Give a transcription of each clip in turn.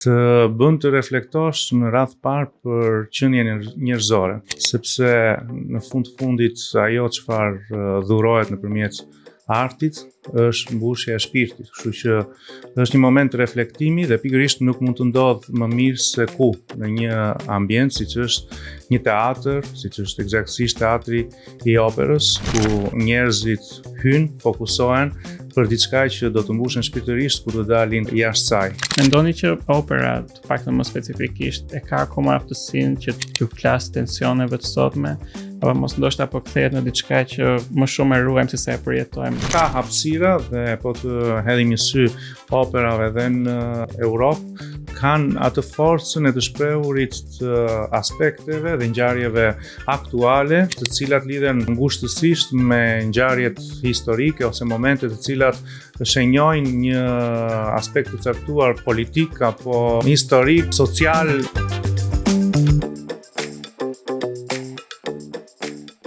Të bën të reflektosh në radhë parë për qenien njerëzore, sepse në fund të fundit ajo çfarë dhurohet nëpërmjet artit është mbushja e shpirtit, kështu që është një moment reflektimi dhe pikërisht nuk mund të ndodhë më mirë se ku në një ambient siç është një teatër, siç është ekzaktësisht teatri i operës, ku njerëzit hyjnë, fokusohen për diçka që do të mbushen shpirtërisht kur të dalin jashtë saj. Mendoni që opera, të paktën më specifikisht, e ka akoma aftësinë që t'u flasë tensioneve të sotme, apo mos ndoshta po kthehet në diçka që më shumë e ruajmë se sa e përjetojmë. Ka hapësira dhe po të hedhim një sy operave dhe në Europë kanë atë forcën e të shprehurit të aspekteve dhe ngjarjeve aktuale, të cilat lidhen ngushtësisht me ngjarjet historike ose momente të cilat shenjojnë një aspekt të caktuar politik apo historik, social.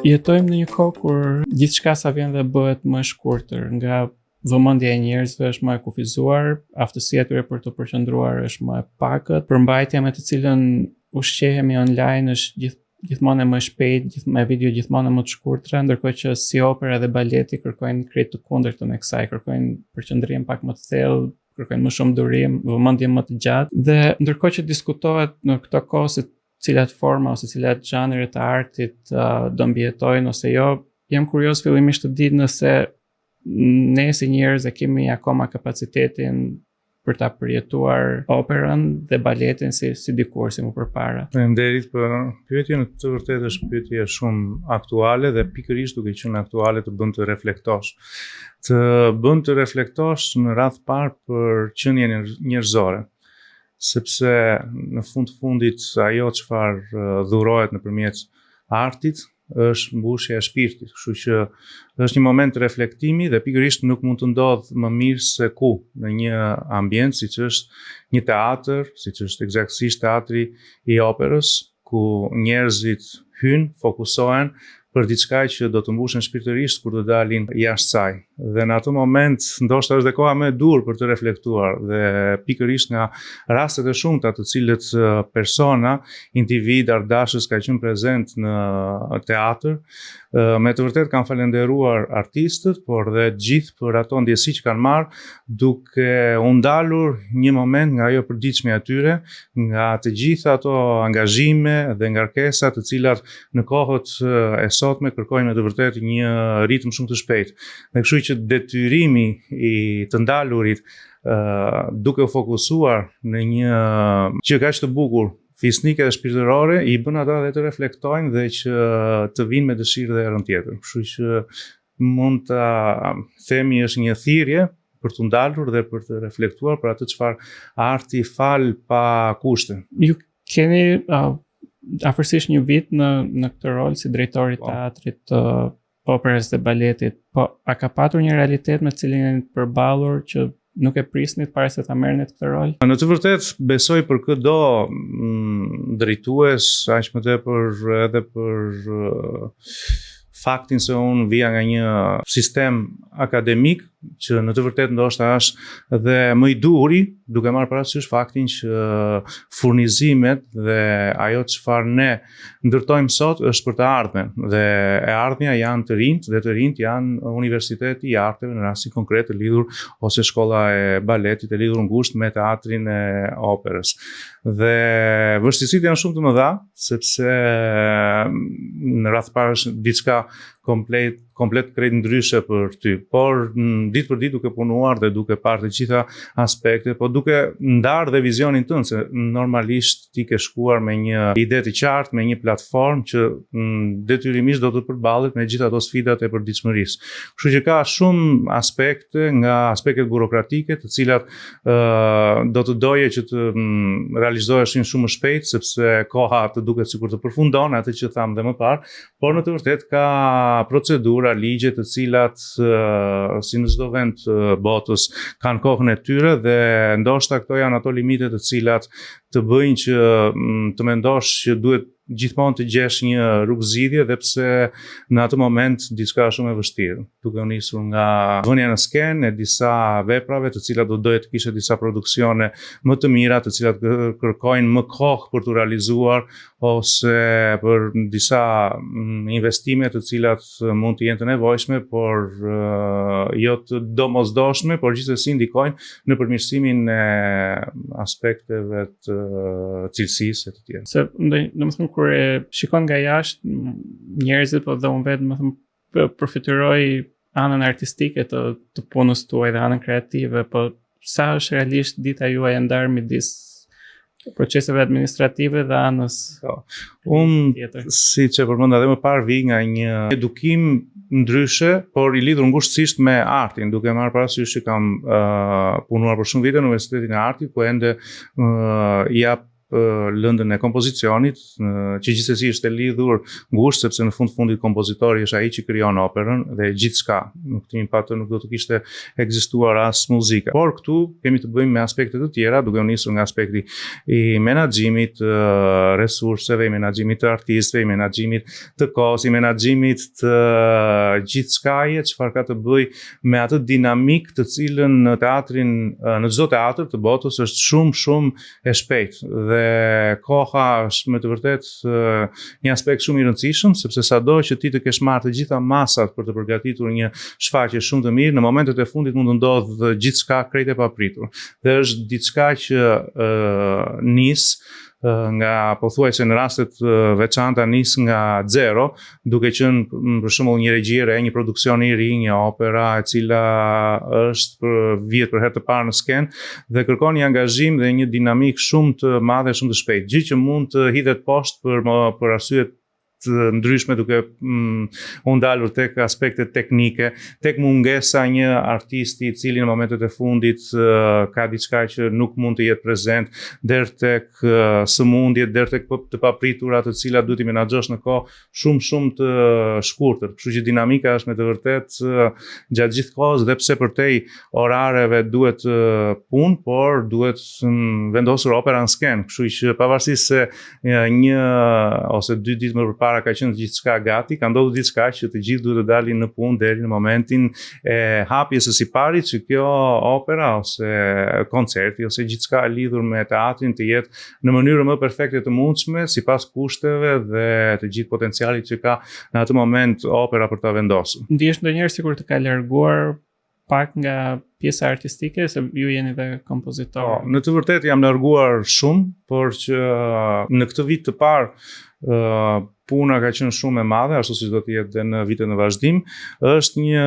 Jetojmë në një kohë kur gjithçka sa vjen dhe bëhet më e shkurtër, nga vëmendja e njerëzve është më e kufizuar, aftësia e tyre për t'u përqendruar është më e pakët, përmbajtja me të cilën ushqehemi online është gjithë gjithmonë më shpejt, gjithë me video gjithmonë më të shkurtra, ndërkohë që si opera dhe baleti kërkojnë krejt të kundërtën e kësaj, kërkojnë përqendrim pak më të thellë, kërkojnë më shumë durim, vëmendje më të gjatë dhe ndërkohë që diskutohet në këto kohë se cilat forma ose cilat zhanre të artit uh, do mbijetojnë ose jo, jam kurioz fillimisht të di nëse ne si njerëz e kemi akoma kapacitetin për ta përjetuar operën dhe baletin si si dikur si më përpara. Faleminderit për pyetjen, në të vërtetë është pyetje shumë aktuale dhe pikërisht duke qenë aktuale të bën të reflektosh. Të bën të reflektosh në radhë parë për qenien njerëzore, sepse në fund të fundit ajo çfarë dhurohet nëpërmjet artit është mbushja e shpirtit, kështu që është një moment reflektimi dhe pikërisht nuk mund të ndodhë më mirë se ku në një ambient siç është një teatër, siç është ekzaktësisht teatri i operës, ku njerëzit hyjnë, fokusohen për diçka që do të mbushen shpirtërisht kur të dalin jashtë saj. Dhe në atë moment ndoshta është dhe koha më e duhur për të reflektuar dhe pikërisht nga rastet e shumta të cilët persona, individ, artdashës ka qenë prezent në teatër, me të vërtetë kanë falënderuar artistët, por dhe të gjithë për ato ndjesi që kanë marrë duke u ndalur një moment nga ajo përditshmja e tyre, nga të gjitha ato angazhime dhe ngarkesa të cilat në kohët e sotme kërkojnë me të vërtetë një ritëm shumë të shpejtë. Dhe kështu që detyrimi i të ndalurit duke u fokusuar në një gjë kaq të bukur fisnike dhe shpirtërore i bën ata dhe të reflektojnë dhe që të vinë me dëshirë dhe herën tjetër. Kështu që mund ta themi është një thirrje për t'u ndalur dhe për të reflektuar për atë çfarë arti fal pa kushte. Ju keni uh, afërsisht një vit në në këtë rol si drejtor i po. teatrit të operës dhe baletit. Po a ka patur një realitet me të cilin jeni përballur që nuk e prisnit para se ta merrnit këtë rol? Në të vërtetë besoj për këdo mm, drejtues, aq më tepër edhe për faktin se unë vija nga një sistem akademik që në të vërtetë ndoshta është dhe më i duhuri, duke marrë parasysh faktin që furnizimet dhe ajo çfarë ne ndërtojmë sot është për të ardhmen dhe e ardhmja janë të rinjtë dhe të rinjtë janë Universiteti i Arteve në rastin konkret të lidhur ose shkolla e baletit e lidhur ngushtë me teatrin e operës. Dhe vështirësitë janë shumë të mëdha, sepse në radhë të parë është diçka komplet komplet krejt ndryshe për ty, por ditë për ditë duke punuar dhe duke parë të gjitha aspektet, po duke ndarë dhe vizionin tënd se normalisht ti ke shkuar me një ide të qartë, me një platformë që detyrimisht do të përballet me gjithë ato sfidat e përditshmërisë. Kështu që ka shumë aspekte nga aspektet burokratike, të cilat do të doje që të mm, realizoheshin shumë më shpejt sepse koha të duket sikur të përfundon atë që thamë dhe më parë, por në të vërtetë ka procedura, ligje të cilat si në çdo vend të botës kanë kohën e tyre dhe ndoshta këto janë ato limite të cilat të bëjnë që mm, të mendosh që duhet gjithmonë të gjesh një rrugëzgjidhje dhe pse në atë moment diçka është shumë e vështirë, duke u nisur nga vënia në skenë e disa veprave, të cilat do doje të kishe disa produksione më të mira, të cilat kërkojnë më kohë për t'u realizuar ose për disa mm, investime të cilat mund të jenë të nevojshme, por jo të domosdoshme, por gjithsesi ndikojnë në përmirësimin e aspekteve të cilësisë e të tjera. Se domethënë kur e shikon nga jashtë njerëzit po dhe unë vetë domethënë përfytyroj anën artistike të të punës tuaj dhe anën kreative, po sa është realisht dita juaj e ndarë midis proceseve administrative dhe anës po. Unë, siç e përmenda edhe më parë, vij nga një edukim ndryshe, por i lidhur ngushtësisht me artin, duke marrë parasysh që kam uh, punuar për shumë vite në Universitetin e Artit, ku ende uh, jap lëndën e kompozicionit, që gjithsesi është e lidhur ngushtë sepse në fund të fundit kompozitori është ai që krijon operën dhe gjithçka. Në kuptimin pa të nuk do të kishte ekzistuar as muzika. Por këtu kemi të bëjmë me aspekte të tjera, duke u nisur nga aspekti i menaxhimit të resurseve, i menaxhimit të artistëve, i menaxhimit të kohës, i menaxhimit të gjithçkaje çfarë ka të bëjë me atë dinamikë të cilën në teatrin në çdo teatër të botës është shumë shumë e shpejtë dhe koha është me të vërtetë një aspekt shumë i rëndësishëm sepse sado që ti të kesh marrë të gjitha masat për të përgatitur një shfaqje shumë të mirë, në momentet e fundit mund të ndodhë gjithçka krejt e papritur. Dhe është diçka që uh, nis nga pothuajse në raste të veçanta nis nga zero, duke qenë për shembull një regji e re, një produksion i ri, një opera e cila është për vihet për herë të parë në skenë dhe kërkon një angazhim dhe një dinamikë shumë të madhe, shumë të shpejtë, gjë që mund të hidhet poshtë për për arsye të ndryshme duke mm, u ndalur tek aspektet teknike, tek mungesa e një artisti i cili në momentet e fundit ka diçka që nuk mund të jetë prezent, deri tek sëmundjet, deri tek të papritura të cilat duhet t'i menaxhosh në kohë shumë shumë të shkurtër. Kështu që dinamika është me të vërtetë gjatë gjithë kohës dhe pse përtej orareve duhet punë, por duhet vendosur opera në skenë. Kështu që pavarësisht se një ose dy ditë më përpara ka qenë gjithçka gati, ka ndodhur diçka që të gjithë duhet të dalin në punë deri në momentin e hapjes së siparit që kjo opera ose koncerti ose gjithçka e lidhur me teatrin të jetë në mënyrën më perfekte të mundshme sipas kushteve dhe të gjithë potencialit që ka në atë moment opera për ta vendosur. Ndihesh ndonjëherë sikur të ka larguar pak nga pjesa artistike, se ju jeni dhe kompozitor. Po, në të vërtetë jam larguar shumë, por që në këtë vit të parë uh, puna ka qenë shumë e madhe, ashtu siç do të jetë dhe në vitet në vazhdim, është një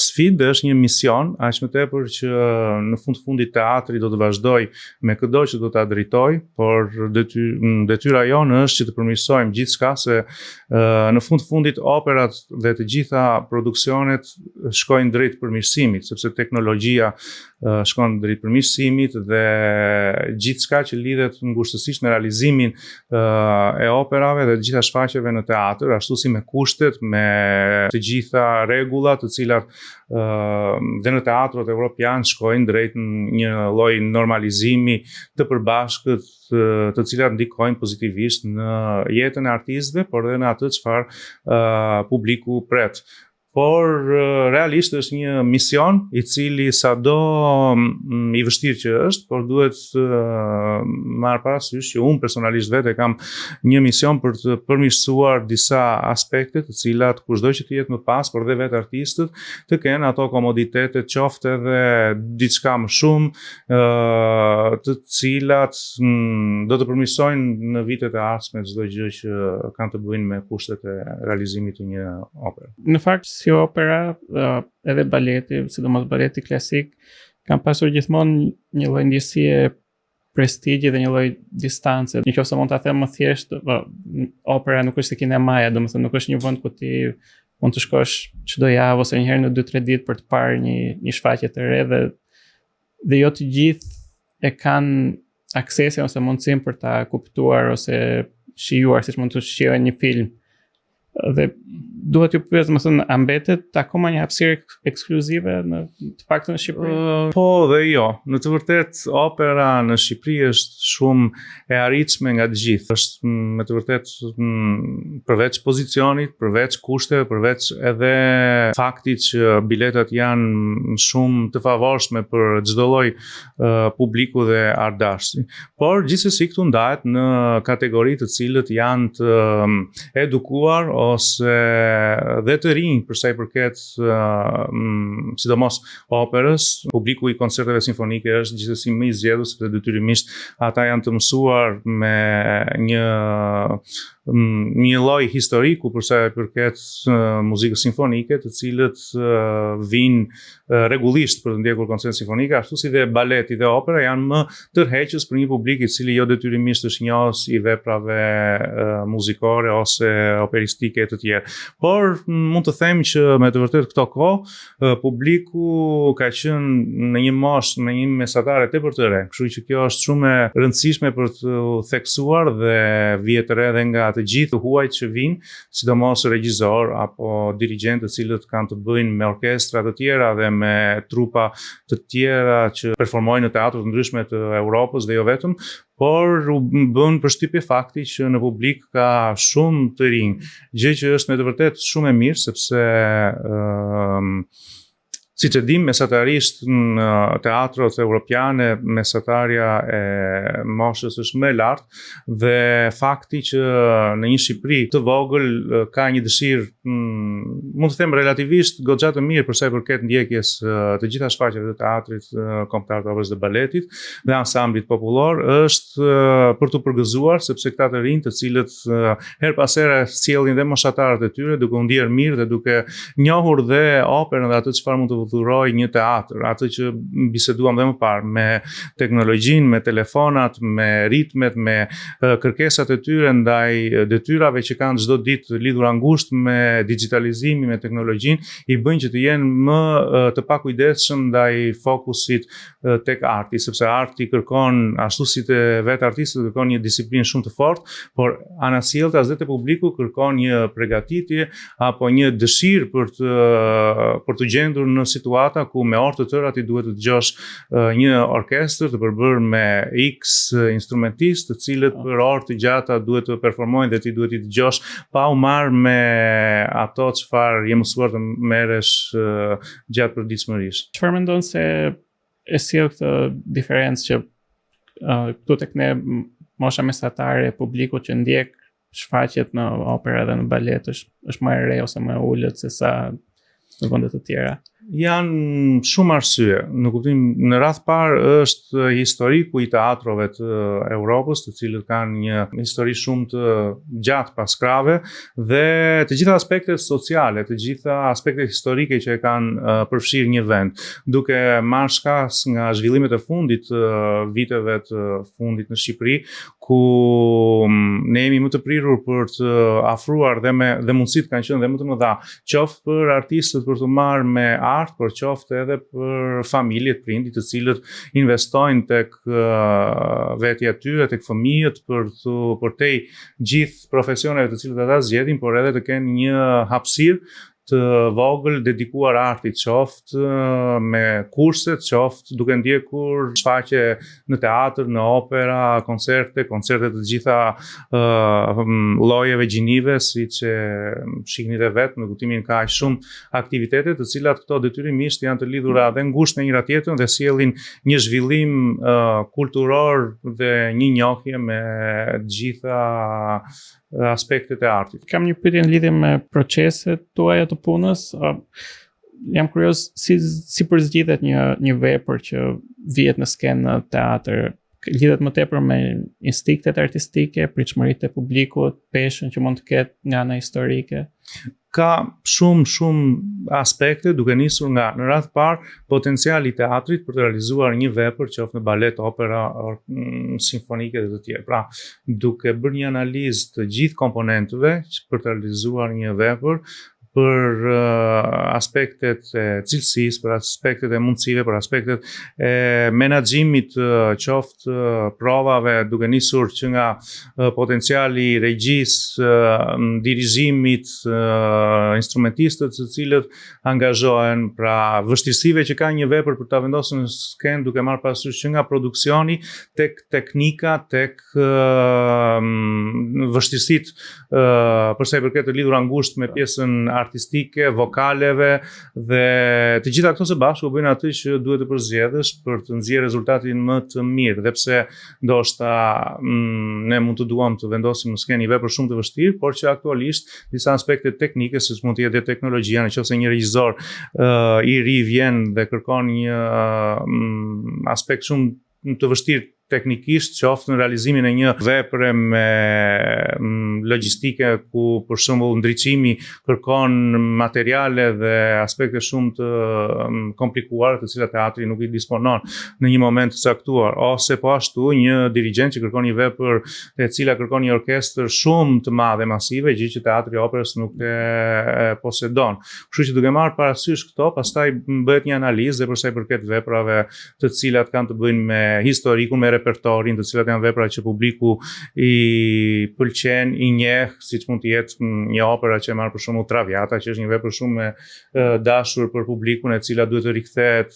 sfidë dhe është një mision, aq më tepër që në fund të fundit teatri do të vazhdojë me këdo që do ta drejtojë, por dety, detyra jonë është që të përmirësojmë gjithçka se në fund të fundit operat dhe të gjitha produksionet shkojnë drejt përmirësimit, sepse teknologjia shkon drejt përmirësimit dhe gjithçka që lidhet ngushtësisht me realizimin e operave dhe të gjitha shfaqjeve në teatër, ashtu si me kushtet, me të gjitha rregullat të cilat dhe në teatrot evropian shkojnë drejt një lloj normalizimi të përbashkët të cilat ndikojnë pozitivisht në jetën e artistëve, por edhe në atë çfarë uh, publiku pret. Por realisht është një mision i cili sado mm, i vështirë që është, por duhet marrë parasysh që unë personalisht vetë e kam një mision për të përmirësuar disa aspekte të cilat kushdo që të jetë më pas, por dhe vetë artistët të kenë ato komoditete qoftë edhe diçka më shumë, të cilat mm, do të përmirësojnë në vitet e ardhshme çdo gjë që kanë të bëjnë me kushtet e realizimit të një opere. Në fakt si opera, edhe baleti, sidomos baleti klasik, kanë pasur gjithmonë një lloj ndjesie prestigji dhe një lloj distance. Në qoftë se mund ta them më thjesht, po, opera nuk është si kinemaja, domethënë nuk është një vend ku ti mund të shkosh çdo javë ose një herë në 2-3 ditë për të parë një një shfaqje të re dhe dhe jo të gjithë e kanë aksesin ose mundësinë për ta kuptuar ose shijuar siç mund të shijojnë një film. Dhe duhet t'ju pyes, domethënë, a mbetet akoma një hapësirë ekskluzive në të paktën në Shqipëri? Uh, po dhe jo. Në të vërtetë opera në Shqipëri është shumë e arritshme nga të gjithë. Është me të vërtetë përveç pozicionit, përveç kushteve, përveç edhe faktit që biletat janë shumë të favorshme për çdo lloj uh, publiku dhe artdashësi. Por gjithsesi këtu ndahet në kategori të cilët janë të edukuar ose dhe të rinj për sa i përket sidomos operës, publiku i koncerteve simfonike është gjithsesi më i zgjedhur sepse detyrimisht ata janë të mësuar me një një lloj historiku për sa i përket muzikës simfonike, të cilët vijnë rregullisht për të ndjekur koncerte simfonike, ashtu si dhe baleti dhe opera janë më tërheqës për një publik i cili jo detyrimisht është njohës i veprave muzikore ose operistike e të tjerë. Por mund të them që me të vërtetë këto kohë publiku ka qenë në një moshë me një mesatare tepër të re, kështu që kjo është shumë e rëndësishme për të theksuar dhe vihet re edhe nga të gjithë të huajt që vijnë, sidomos regjizorë apo dirigjentë të cilët kanë të bëjnë me orkestra të tjera dhe me trupa të tjera që performojnë në teatro të ndryshme të Europës dhe jo vetëm, por u bën përshtypje fakti që në publik ka shumë të rinj, gjë që është me të vërtetë shumë e mirë sepse ëm uh, Siç e dimë, mesatarisht në teatrot europiane, mesatarja e moshës është më e lartë dhe fakti që në një Shqipëri të vogël ka një dëshirë, mm, mund të them relativisht goxha të mirë për sa i përket ndjekjes të gjitha shfaqjeve të teatrit kombëtar të operës dhe baletit dhe ansamblit popullor është për t'u përgëzuar sepse këta të rinj të cilët herë pas here sjellin dhe moshatarët e tyre duke u ndier mirë dhe duke njohur dhe operën dhe atë çfarë mund të dhurojë një teatër, atë që biseduam dhe më parë me teknologjinë, me telefonat, me ritmet, me kërkesat e tyre ndaj detyrave që kanë çdo ditë lidhura ngushtë me digjitalizimin, me teknologjinë, i bëjnë që të jenë më të pakujdesshëm ndaj fokusit tek arti, sepse arti kërkon, ashtu si te vetë artistët, kërkon një disiplinë shumë të fortë, por anasjelltas dhe te publiku kërkon një pregatitje apo një dëshirë për të për t'u gjendur në situata ku me orë të tëra ti duhet të dëgjosh një orkestër të përbërë me X instrumentistë, të cilët po. për orë të gjata duhet të performojnë dhe ti duhet t'i dëgjosh pa u marrë me ato çfarë je mësuar të merresh gjatë përditshmërisë. Çfarë mendon se e sjell këtë diferencë që uh, këtu tek ne mosha mesatare e publikut që ndjek shfaqjet në opera dhe në balet është është më e re ose më e ulët se sa në vende të tjera? Janë shumë arsye. Në kuptim, në radhë parë është historiku i teatrove të Europës, të cilët kanë një histori shumë të gjatë pas krahëve dhe të gjitha aspektet sociale, të gjitha aspektet historike që e kanë përfshirë një vend, duke marrë shkas nga zhvillimet e fundit të viteve të fundit në Shqipëri, ku mm, ne jemi më të prirur për të afruar dhe me dhe mundësitë kanë qenë dhe më të mëdha, qoftë për artistët për t'u marrë me art, por qoftë edhe për familjet, prindit, të cilët investojnë tek vetja e tyre, tek fëmijët për të përtej gjithë profesioneve të cilët ata zgjedhin, por edhe të kenë një hapësirë të vogël dedikuar artit, qoftë me kurset, qoftë duke ndjekur shfaqje në teatër, në opera, koncerte, koncerte të gjitha uh, llojeve gjinive, siç e shihni dhe vetë, në kuptimin ka aq shumë aktivitete, të cilat këto detyrimisht janë të lidhura dhe ngushtë me njëra tjetrën dhe sjellin një zhvillim uh, kulturor dhe një njohje me të gjitha aspektet e artit. Kam një pyetje në lidhje me proceset tuaja të punës. Jam kurioz si si përzgjidhet një një vepër që vihet në skenë në teatër lidhet më tepër me instinktet artistike, pritshmëritë e publikut, peshën që mund të ketë nga ana historike. Ka shumë shumë aspekte duke nisur nga në radhë parë potenciali i teatrit për të realizuar një vepër qoftë në balet, opera, or, mm, simfonike dhe të tjerë. Pra, duke bërë një analizë të gjithë komponentëve për të realizuar një vepër, Për aspektet e cilësisë, për aspektet e mundësive, për aspektet e menaxhimit qoftë provave, duke nisur që nga potenciali i regjisë, dirigjimit, instrumentistët të cilët angazhohen, pra vështirësive që ka një vepër për ta vendosur në skenë duke marrë parasysh që nga produksioni tek teknika, tek vështirësitë për sa i përket të lidhura ngushtë me pjesën artistike, vokaleve dhe të gjitha këto së bashku bëjnë atë që duhet të përzgjedhësh për të nxjerrë rezultatin më të mirë, dhe pse ndoshta mm, ne mund të duam të vendosim në skenë një vepër shumë të vështirë, por që aktualisht disa aspekte teknike, siç mund të jetë dhe teknologjia, në qoftë se një regjisor uh, i ri vjen dhe kërkon një uh, aspekt shumë të vështirë teknikisht qoftë në realizimin e një vepre me mm, logjistike ku për shembull ndriçimi kërkon materiale dhe aspekte shumë të mm, komplikuara të cilat teatri nuk i disponon në një moment të caktuar ose po ashtu një dirigjent që kërkon një vepër e cila kërkon një orkestër shumë të madhe masive, gjë që teatri i operës nuk e posedon. Kështu që duke marrë parasysh këto, pastaj bëhet një analizë dhe për sa i përket veprave të cilat kanë të bëjnë me historikun, me repertorin, të cilat janë vepra që publiku i pëlqen, i njeh, siç mund të jetë një opera që e marr për shembull Traviata, që është një vepër shumë e dashur për publikun, e cila duhet të rikthehet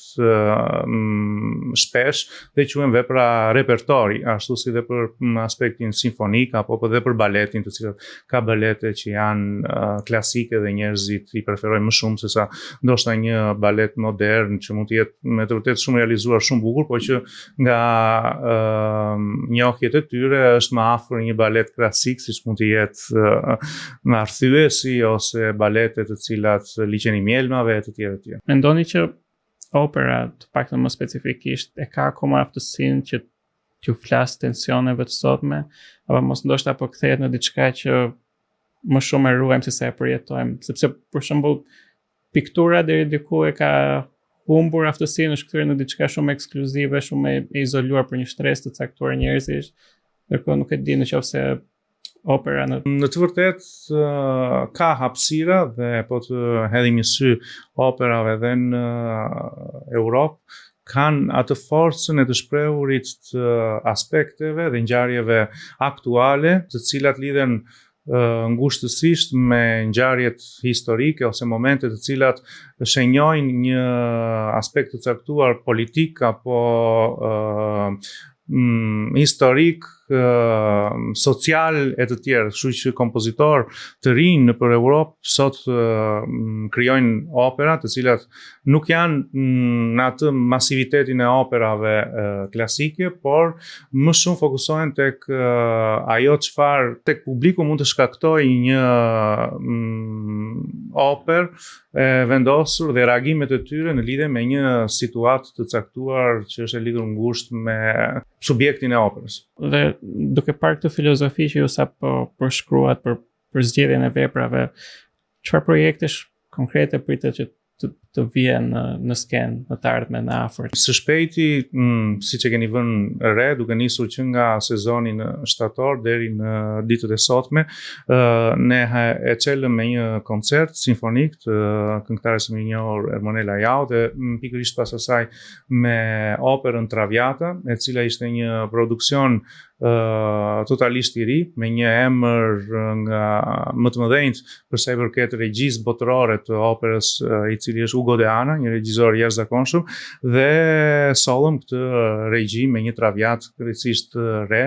shpesh dhe quhen vepra repertori, ashtu si dhe për aspektin simfonik apo dhe për baletin, të cilat ka balete që janë uh, klasike dhe njerëzit i preferojnë më shumë sesa ndoshta një balet modern që mund të jetë me të vërtetë shumë realizuar shumë bukur, por që nga uh, njohjet e tyre është më afër një balet klasik siç mund të jetë uh, Arthyesi ose balete të cilat Liqeni i Mjelmave e të tjera të tjera. Mendoni që opera, të paktën më specifikisht, e ka akoma aftësinë që t'ju flasë tensioneve të sotme, apo mos ndoshta po kthehet në diçka që më shumë e ruajmë se sa e përjetojmë, sepse për shembull piktura deri diku e ka humbur aftësinë, është kthyer në diçka shumë ekskluzive, shumë e izoluar për një shtresë të caktuar njerëzish. Ndërkohë nuk e di në qoftë se opera në Në të vërtetë ka hapësira dhe po të hedhim një sy operave dhe në Europë kanë atë forcën e të shprehurit të aspekteve dhe ngjarjeve aktuale, të cilat lidhen ngushtësisht me ngjarjet historike ose momente të cilat shenjojnë një aspekt të caktuar politik apo mm, historik, social e të tjerë, kështu që kompozitorë të rinj nëpër Europë sot krijojnë opera të cilat nuk janë mm, në atë masivitetin e operave klasike, por më shumë fokusohen tek ajo çfarë tek publiku mund të shkaktojë një mm, operë e vendosur dhe reagimet e tyre në lidhje me një situatë të caktuar që është e lidhur ngushtë me subjektin e operës. Dhe duke parë këtë filozofi që ju sapo përshkruat për për zgjedhjen e veprave, çfarë projektesh konkrete pritet që të, të vihen në, në skenë në të ardhmen e afërt? Së shpejti, mm, siç e keni vënë re, duke nisur që nga sezoni në shtator deri në ditët e sotme, ne e çelëm me një koncert simfonik të këngëtares së mirënjohur Ermonela Jaho dhe mm, pikërisht pas asaj me operën Traviata, e cila ishte një produksion totalisht i ri, me një emër nga më të mëdhenjtë për sa i përket regjisë botërore të operës, i cili është Ugo De Anna, një regjisor i jashtëzakonshëm, dhe sollëm këtë regji me një traviatë krejtësisht të re,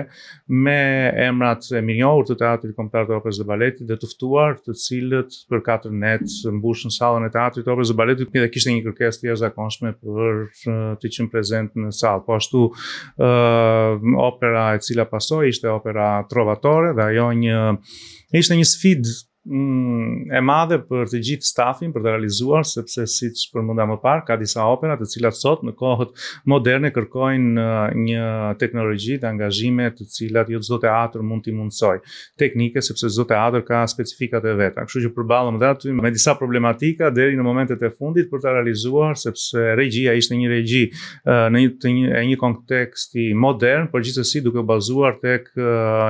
me emrat e mirënjohur të Teatrit Kombëtar të Operës dhe Baletit dhe të ftuar, të cilët për katër net mbushën sallën e Teatrit të Operës dhe Baletit dhe kishte një kërkesë të jashtëzakonshme për të qenë prezent në sallë. Po ashtu uh, opera e cila pasoi ishte opera Trovatore dhe ajo një ishte një sfidë mm, e madhe për të gjithë stafin për të realizuar sepse siç përmenda më parë ka disa opera të cilat sot në kohët moderne kërkojnë një teknologji dhe angazhime të cilat jo çdo teatër mund t'i mundësojë. teknike sepse çdo teatër ka specifikat e veta. Kështu që u përballëm dhe aty me disa problematika deri në momentet e fundit për ta realizuar sepse regjia ishte një regji në një të një e një konteksti modern, por gjithsesi duke u bazuar tek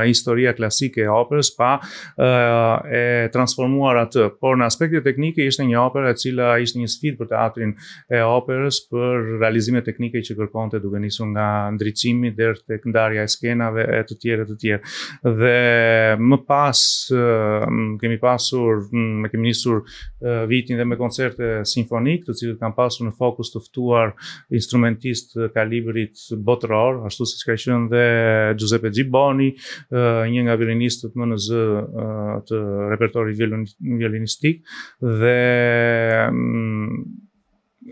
historia klasike e operës pa e transformuar atë. Por në aspekte teknike ishte një opera e cila ishte një sfidë për teatrin e operës për realizime teknike që kërkonte duke nisur nga ndriçimi deri tek ndarja e skenave e të tjerë e të tjerë. Dhe më pas kemi pasur, ne kemi nisur vitin dhe me koncerte simfonik, të cilët kanë pasur në fokus të ftuar instrumentistë të kalibrit botëror, ashtu siç ka qenë dhe Giuseppe Gibboni, një nga violinistët më në zë të repertorit violinistik dhe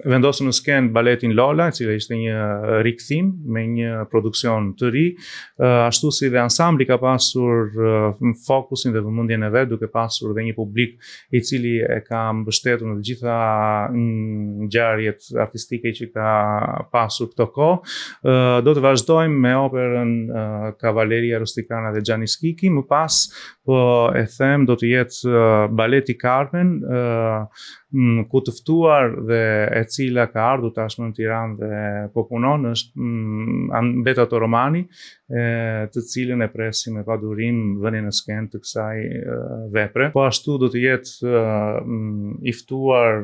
vendosëm në skenë baletin Lola, e cila ishte një rikthim me një produksion të ri, ashtu si dhe ansambli ka pasur fokusin dhe vëmendjen e vet, duke pasur dhe një publik i cili e ka mbështetur në të gjitha ngjarjet artistike që ka pasur këto kohë. Do të vazhdojmë me operën Cavalleria Rusticana dhe Gianni Schicchi, më pas po e them do të jetë baleti Carmen, ku të ftuar dhe e cila ka ardhur tashmë në Tiranë dhe po punon është mm, Beta Toromani, e, të cilën e presim me padurim vënien në skenë të kësaj vepre. Po ashtu do të jetë mm, i ftuar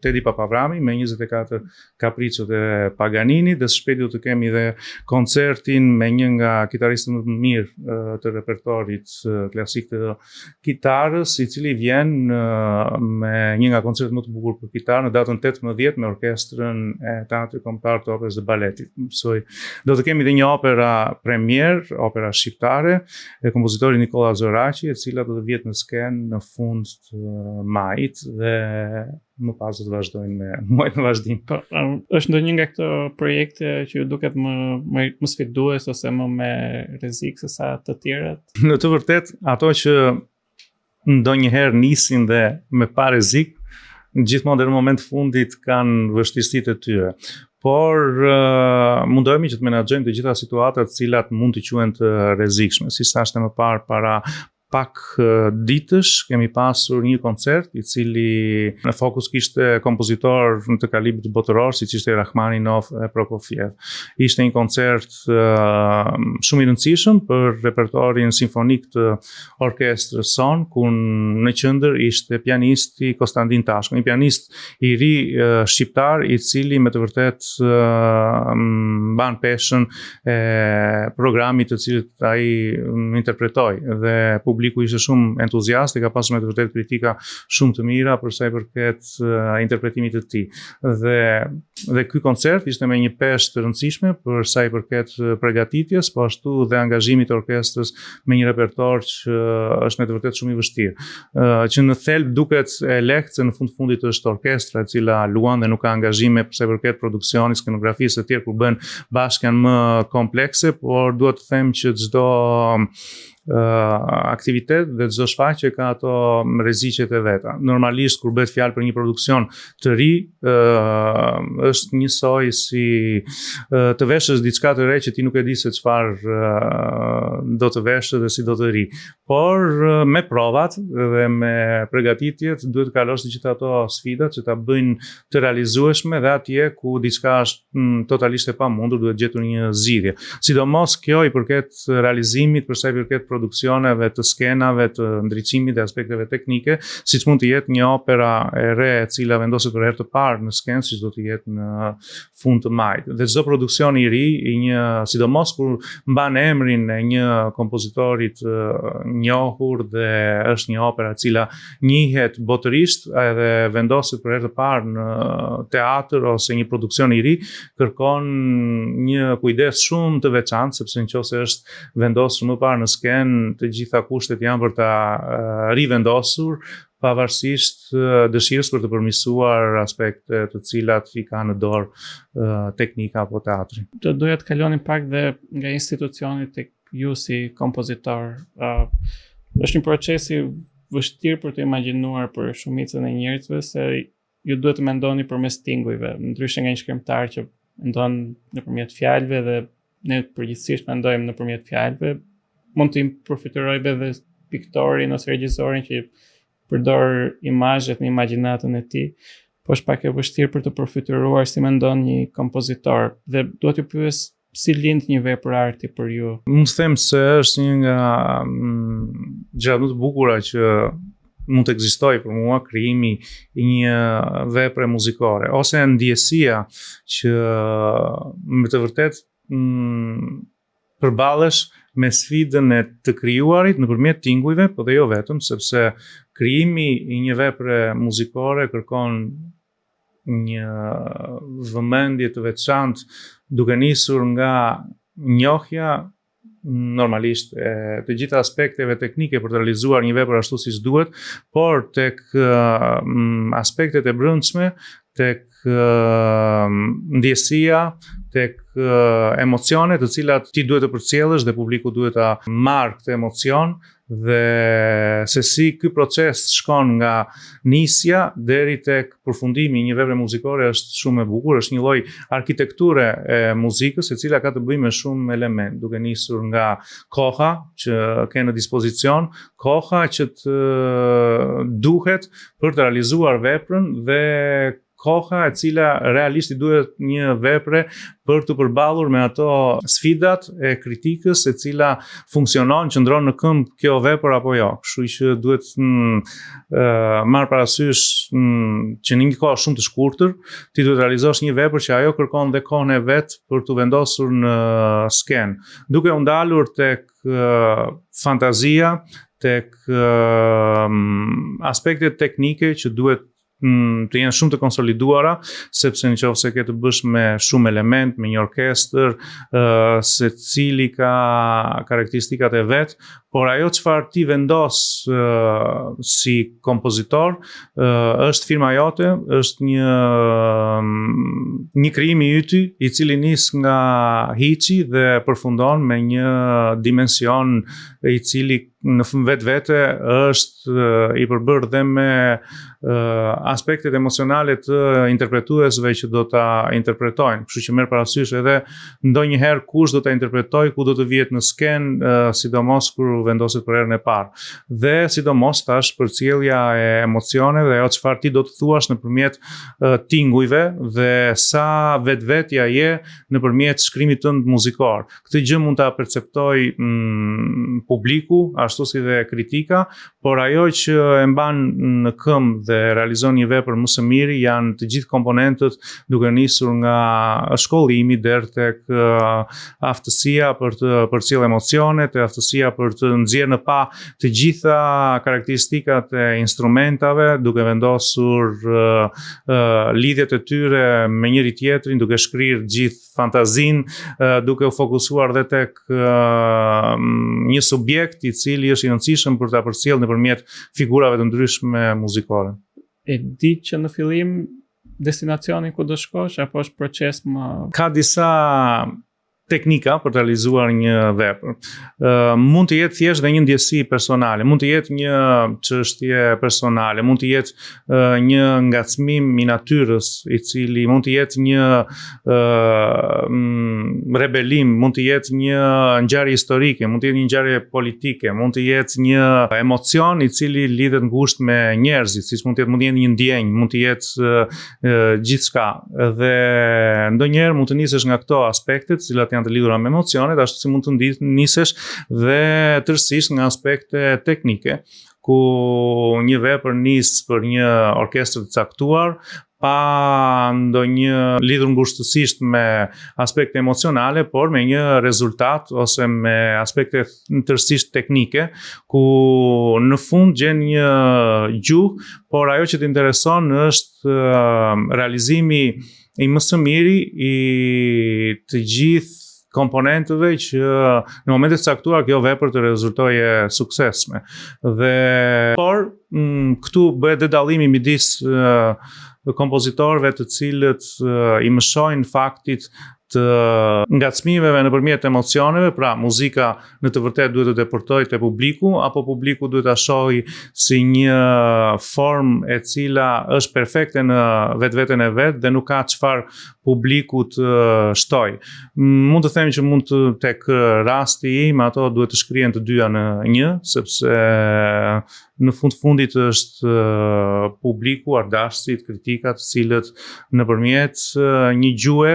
Tedi Papavrami me 24 kapriçot e Paganinis dhe së shpejti do të kemi dhe koncertin me një nga kitaristët më të mirë të repertorit klasik të kitarës, i cili vjen me një nga koncertet më të bukur për kitarë në datën 18 me orkestrën e Teatrit Kombëtar të Operës dhe Baletit. Mësoj, do të kemi dhe një opera premier, opera shqiptare e kompozitorit Nikolla Zoraqi, e cila do të vihet në skenë në fund të majit dhe më pas do të vazhdojnë me muajt në vazhdim. Po, është ndonjë nga këto projekte që ju duket më më, më sfidues ose më me rrezik se sa të tjerat? Në të vërtetë, ato që ndonjëherë nisin dhe me pa rrezik, gjithmonë deri në moment të fundit kanë vështirësitë e tyre. Por uh, mundohemi që të menaxhojmë të gjitha situatat të cilat mund të quhen të rrezikshme. Siç thashë më parë para pak ditësh kemi pasur një koncert i cili në fokus kishte kompozitorë të kalibrit botëror siç ishte Rachmaninov e Prokofiev. Ishte një koncert uh, shumë i rëndësishëm për repertorin simfonik të orkestrës sonë, ku në qendër ishte pianisti Kostandin Tashko, një pianist i ri uh, shqiptar i cili me të vërtetë uh, mban peshën e programit të cilit ai interpretoi dhe publiku ishte shumë entuziast e ka pasur me të vërtetë kritika shumë të mira për sa i përket interpretimit të tij. Dhe dhe ky koncert ishte me një peshë të rëndësishme për sa i përket përgatitjes, po ashtu dhe angazhimit të orkestrës me një repertor që është me të vërtetë shumë i vështirë. Që në thelb duket e lehtë se në fund fundit është orkestra e cila luan dhe nuk ka angazhime për sa i përket produksionit, skenografisë e tjerë kur bëhen bashkë janë më komplekse, por duhet të them që çdo aktivitet dhe çdo shfaqje ka ato rreziqet e veta. Normalisht kur bëhet fjalë për një produksion të ri, uh, është njësoj si uh, të veshësh diçka të re që ti nuk e di se çfarë uh, do të veshësh dhe si do të rri. Por uh, me provat dhe me përgatitjet duhet të kalosh të gjitha ato sfida që ta bëjnë të realizueshme dhe atje ku diçka është mm, totalisht e pamundur duhet gjetur një zgjidhje. Sidomos kjo i përket realizimit për sa i përket produksioneve të skenave, të ndriçimit dhe aspekteve teknike, siç mund të jetë një opera e re e cila vendoset për herë të parë në skenë, siç do të jetë në fund të majit. Dhe çdo produksion i ri i një, sidomos kur mban emrin e një kompozitori të njohur dhe është një opera e cila njihet botërisht edhe vendoset për herë të parë në teatër ose një produksion i ri, kërkon një kujdes shumë të veçantë sepse nëse është vendosur më parë në skenë, të gjitha kushtet janë për ta rivendosur pavarësisht dëshirës për të përmirësuar aspekte të cilat i ka në dorë teknika apo teatri. Do doja të kalonim pak dhe nga institucioni tek ju si kompozitor. Uh, është një proces i vështirë për të imagjinuar për shumicën e njerëzve se ju duhet të mendoni përmes tingujve, ndryshe nga një shkrimtar që mendon nëpërmjet fjalëve dhe ne përgjithsisht mendojmë nëpërmjet fjalëve, mund të përfytyrojmë edhe piktorin ose regjisorin që përdor imazhet në imagjinatën e tij, po është pak e vështirë për të përfytyruar si mendon një kompozitor dhe dua t'ju pyes si lind një vepër arti për ju? Mund të them se është një nga mm, gjërat më të bukura që mund të ekzistojë për mua krijimi i një vepre muzikore ose ndjesia që me të vërtetë mm, përballesh me sfidën e të krijuarit nëpërmjet tingujve, po dhe jo vetëm, sepse krijimi i një vepre muzikore kërkon një vëmendje të veçantë duke nisur nga njohja normalisht e të gjitha aspekteve teknike për të realizuar një vepër ashtu siç duhet, por tek mm, aspektet e brendshme, tek ndjesia, tek emocionet të cilat ti duhet të përcjellësh dhe publiku duhet ta marrë këtë emocion dhe se si ky proces shkon nga nisja deri tek përfundimi i një vepre muzikore është shumë e bukur, është një lloj arkitekture e muzikës e cila ka të bëjë me shumë elementë, duke nisur nga koha që ke në dispozicion, koha që të duhet për të realizuar veprën dhe koha e cila realisht i duhet një vepre për t'u përballur me ato sfidat e kritikës e cila funksionon, qëndron në këmbë kjo vepër apo jo. Kështu që duhet mm, marrë parasysh mm, që në një kohë shumë të shkurtër ti duhet të realizosh një vepër që ajo kërkon dhe kohën e vet për t'u vendosur në skenë. Duke u ndalur tek fantazia, tek aspektet teknike që duhet mm, të jenë shumë të konsoliduara, sepse në qoftë se ke të bësh me shumë elementë, me një orkestër, uh, secili ka karakteristikat e vet, por ajo çfarë ti vendos uh, si kompozitor, uh, është firma jote, është një një krijim i yti, i cili nis nga hiçi dhe përfundon me një dimension i cili në vetvete është i përbërë dhe me aspektet emocionale të interpretuesve që do ta interpretojnë. Kështu që merr parasysh edhe ndonjëherë kush do ta interpretojë, ku do të vihet në skenë, sidomos kur vendoset për herën e parë. Dhe sidomos tash përcjellja e emocioneve dhe ajo çfarë ti do të thuash nëpërmjet tingujve dhe sa vetvetja je nëpërmjet shkrimit tënd muzikor. Këtë gjë mund ta perceptojë mm, publiku, ashtu si dhe kritika, por ajo që e mban në këmbë dhe realizon një vepër më së miri janë të gjithë komponentët duke nisur nga shkollimi deri tek aftësia për të përcjellë emocionet, e aftësia për të nxjerrë në pah të gjitha karakteristikat e instrumentave, duke vendosur uh, uh, lidhjet e tyre me njëri tjetrin, duke shkrirë gjithë fantazinë, duke u fokusuar dhe tek një subjekt i cili është i rëndësishëm për ta përcjellë nëpërmjet figurave të ndryshme muzikore. E di që në fillim destinacionin ku do shkosh apo është proces më Ka disa teknika për të realizuar një vepër. Ë mund të jetë thjesht dhe një ndjesi personale, mund të jetë një çështje personale, mund të jetë një ngacmim i natyrës, i cili mund të jetë një mm, rebelim, mund të jetë një ngjarje historike, mund të jetë një ngjarje politike, mund të jetë një emocion i cili lidhet ngushtë me njerëzit, siç mund të jetë mund të jetë një ndjenjë, mund të jetë gjithçka. Dhe ndonjëherë mund të nisesh nga këto aspekte, të cilat janë të lidhura me emocionet, ashtu si mund të nisesh dhe tërësisht nga aspekte teknike ku një vepër nis për një orkestër të caktuar, pa ndonjë lidhur ngushtësisht me aspekte emocionale, por me një rezultat ose me aspekte tërësisht teknike, ku në fund gjen një gjuhë, por ajo që të intereson është realizimi i më së miri i të gjithë komponentëve që në momente të caktuara kjo vepër të rezultojë e suksesshme. Dhe por mm, këtu bëhet dhe dallimi midis kompozitorëve të cilët i mëshojnë faktit të ngacmimeve nëpërmjet emocioneve, pra muzika në të vërtetë duhet të depërtojë te publiku apo publiku duhet ta shohë si një formë e cila është perfekte në vetveten e vet dhe nuk ka çfarë publiku të shtojë. Mund të them që mund të tek rasti im ato duhet të shkrihen të dyja në një, sepse në fund fundit është publiku, artdashësit, kritikat, të cilët nëpërmjet një gjuhe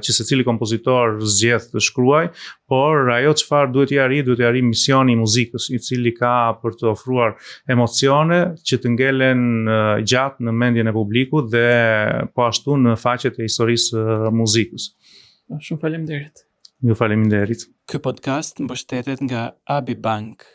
që secili kompozitor zgjedh të shkruajë, por ajo çfarë duhet t'i arrijë, duhet t'i arrijë misioni i muzikës, i cili ka për të ofruar emocione që të ngelen gjatë në mendjen e publikut dhe po ashtu në faqet e historisë së muzikës. Shumë faleminderit. Ju faleminderit. Ky podcast mbështetet nga Abi Bank.